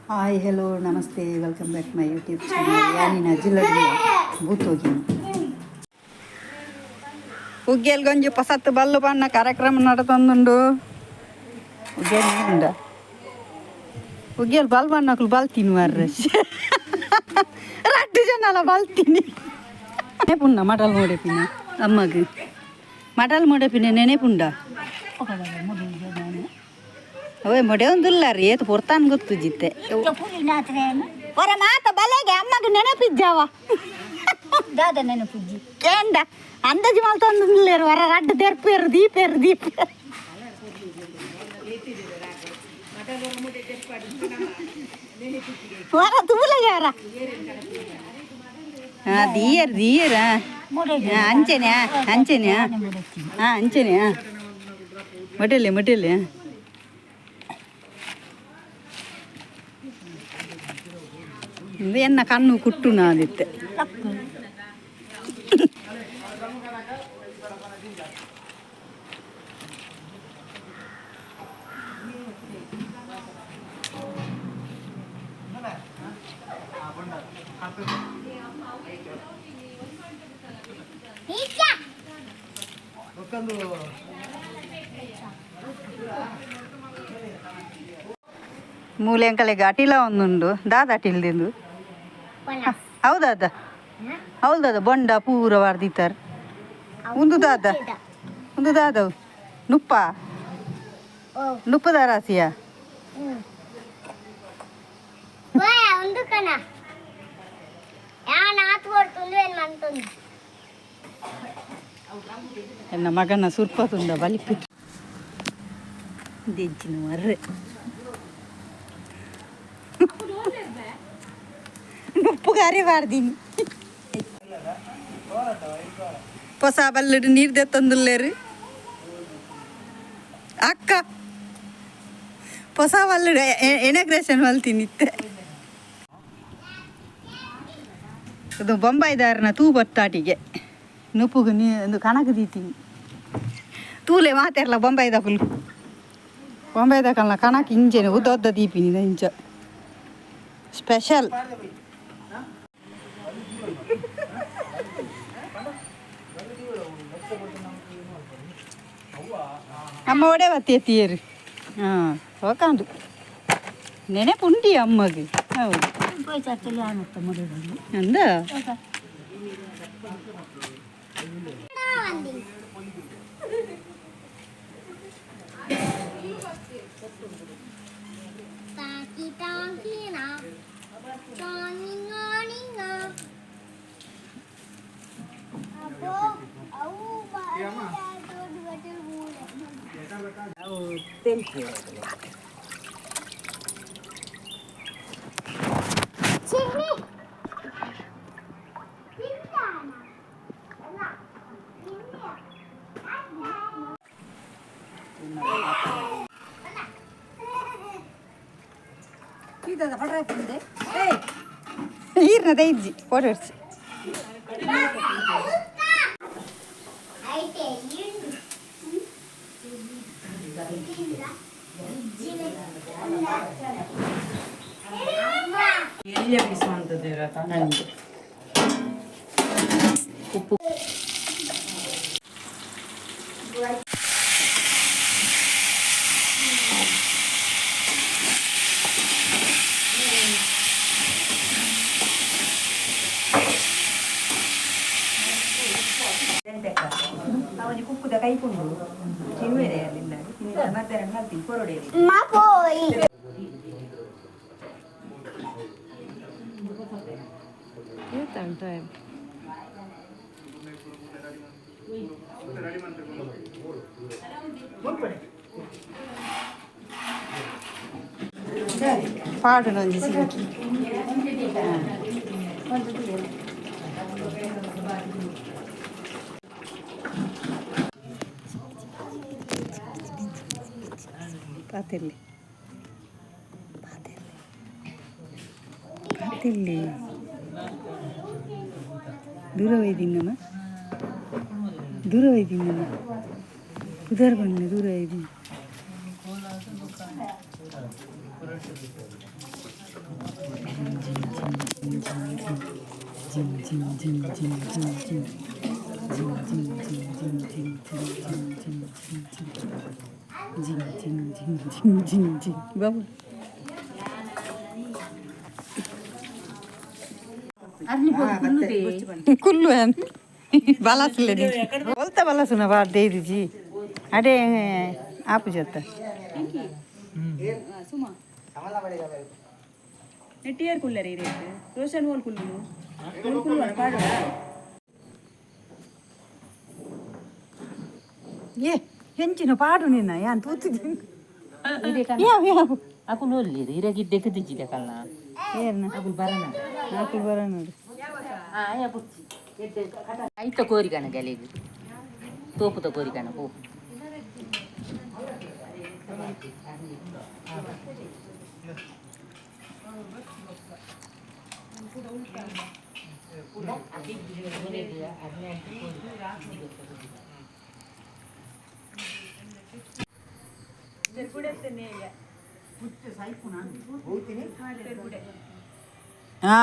Hi, hello, namaste, welcome back my YouTube channel. ಯಾನಿನ ಜಿಲ್ಲಡಿ ಬೂತೋಗಿನಿ ಉಗ್ಗೇಲ್ ಗೊಂಜಿ ಪಸತ್ತು Ballu ಬಣ್ಣ ಕಾರ್ಯಕ್ರಮ ನಡತಂದುಂಡು. ಉಗ್ಗೇಲ್ ಉಂಡ ಉಗ್ಗೇಲ್ ಬಲ್ ಬಣ್ಣಕ್ಲು ಬಲ್ತೀನಿ ಮಾರ್ರೆ. ರಡ್ಡು ಜನ ಅಲ್ಲ ಬಲ್ತೀನಿ. ಪುಂಡ ಮಟಲ್ ಮೋಡೆಪಿನ ಅಮ್ಮಗ್ ಮಟಲ್ ಮೋಡೆಪಿನ ನೆನೆಪುಂಡ. ಓಯ್, ಮೊಡೆ ಒಂದುಲ್ಲಾರಿ ಏತು ಪೊರ್ತಾನ್ ಗೊತ್ತು ಜಿತ್ತೆ. ಹೊರ ಮಾತ ಬಲೆಗೆ ಅಮ್ಮಗ್ ನೆನಪಿಜ್ಜಾವ. ದಾದ ನೆನಪುಜ್ಜಿ? ಕೇಂಡ ಅಂದಾಜು ಮಲ್ತೊಂದುಲ್ಲೇರು. ಹೊರ ರಡ್ಡು ದೆರ್ಪೇರು ದೀಪೇರು ದೀಪೇರು ಹೊರ ತೂಲಗಾರ. ಹಾಂ, ದೀಯರ್ ದೀಯರ್. ಅಂಚೆನೆ ಅಂಚೆನೆ. ಹಾಂ, ಅಂಚೆನೆ. ಮಟೆಲೆ ಮಟೆಲೆ. ಎನ್ನ ಕಣ್ಣು ಕುಟ್ಟು ನಾದಿತ್ತೆ. ಮೂಲೆ ಅಂಕಲೆಗ್ ಅಟಿಲ ಒಂದುಂಡು. ದಾದ ಅಟಿಲ್ದಿಂದು? ಹೌದಾದ, ಹೌದಾದ. ಬೊಂಡ ಪೂರ ವಾರ್ದಿತ್ತಾರೆ. ಉಂದು ದಾದ? ಉಂದು ದಾದವು? ನುಪ್ಪ, ನುಪ್ಪದ ರಾಸಿಯ. ಒಂದು ಕಣ ಯಾನ್ ಆತ್ ಕೊಡ್ತುಂದು ಏನ್ ಮಂತುಂದು. ಎನ್ನ ಮಗನ ಸುರ್ಪ ತುಂಡ ಬಲಿಪಿ ದೆಜ್ಜಿನ ಮರ್ರೆ. ನುಪ್ಪು ಗಾರೆ ಬಾರ್ದಿನಿ. ಹೊಸ ಬಲ್ಲಡು ನೀರು ದೆತ್ತೊಂದುಲ್ಲೇರು ಅಕ್ಕ. ಹೊಸ ಬಲ್ಲಡು ಇನಾಗ್ರೇಷನ್ ಮಲ್ತಿನಿತ್ತೆ. ಇದು ಬೊಂಬಾಯಿದಾರನ ತೂ ಬತ್ತಾಟಿಗೆ ನುಪ್ಪುಗು ನೀ ಒಂದು ಕಣಕ್ ದೀತೀನಿ. ತೂಲೆ ಮಾತೆರ್ಲ ಬೊಂಬಾಯಿದಕುಲು. ಬೊಂಬಾಯಿದಕಲ್ನ ಕಣಕ್ ಇಂಚೆನೆ ಉದ್ದೊದ್ದ ದೀಪಿನಿ ಇಂಚ ಸ್ಪೆಷಲ್. ಅಮ್ಮ ಒಡೆ ಬತ್ತಿ ಎತ್ತಿಯರು. ಹಾಂ, ಹೋಕಂಡು ನೆನೆಪುಂಡಿ ಅಮ್ಮಗೆ. ಹೌದು. ಅಂದ. ತಾಕಿ ತಾಕಿನ ಚಾನಿಂಗ ಅಬ್ಬೋ ಅವು ದೊಡ್ಡ ಬಟ್ಟೆ ಮೂಲೆ. ಚಿನ್ನಿ ತಿಂದಾನ ಅಲ್ಲ. ಈರ್ನ ದೈಜ್ಜಿ ಫೋಟೋ ಹಿಡ್ಸಿ. అయితే ಎಲ್ಲಿ ಬೀಸುವಂಥದ್ದು? ನಂದು ಉಪ್ಪು. ಅವನಿ ಕುಕ್ಕುದ ಕೈಪುಂಡು ತಿನ್ನುವೆರೆ ಅಲ್ಲಿಂದ ಮಧ್ಯಾಹ್ನ ಮಲ್ತೀನಿ ಕೊರೊಡೆ. పోయి. ಪಾಡು ಒಂಜಿ ಸಿಂಕಿ. ಪಾತಿರ್ಲಿ ಪಾತಿರ್ಲಿ ಪಾತಿರ್ಲಿ. ದೂರ ಒಯ್ದಿನ್ನಮ್ಮ, ದೂರ ಒಯ್ದಿನ್ನಮ್ಮ. ಪುದರ್ ಬಂದೆ ದೂರ ಒಯ್ದಿನಿ. ಬಾಬು. ಕುಲ್ಲು ಬಲಸಲೆ ಬೊಲ್ತ ಬಲಸುನ ಬಾರ್ ದೇದಿಜಿ ಅಡೆ ಆಪು ಜತ್ತ. ನೆಟ್ಟಿಯರ್ ಕುಲ್ಲರಿ ರೇಟ್ ರೋಷನ್ ಓಲ್ ಕುಲ್ಲು ಓಲ್ ಕುಲ್ಲು ಪಾಡುವ. ಏ ಹೆಂಚಿನ ಪಾಡು ನಿನ್ನ ಯಾನ್ ತೂತಿದ್ದೀನಿ ಯಾವ ಯಾವ. ಅಕುಲು ಒಲ್ಲಿರು ಇರಗಿದ್ದೆ ಕುದಿಜಿದೆ ಕಲ್ಲ. ಏರ್ನ? ಅಕುಲು ಬರನ. ಆಕುಲು ಬರ ನೋಡಿ. ಐತ ಕೋರಿಕನ ಗಲೆಗ್ ತೋಪುದ ಕೋರಿಕನ ಪೋ. ಹಾ.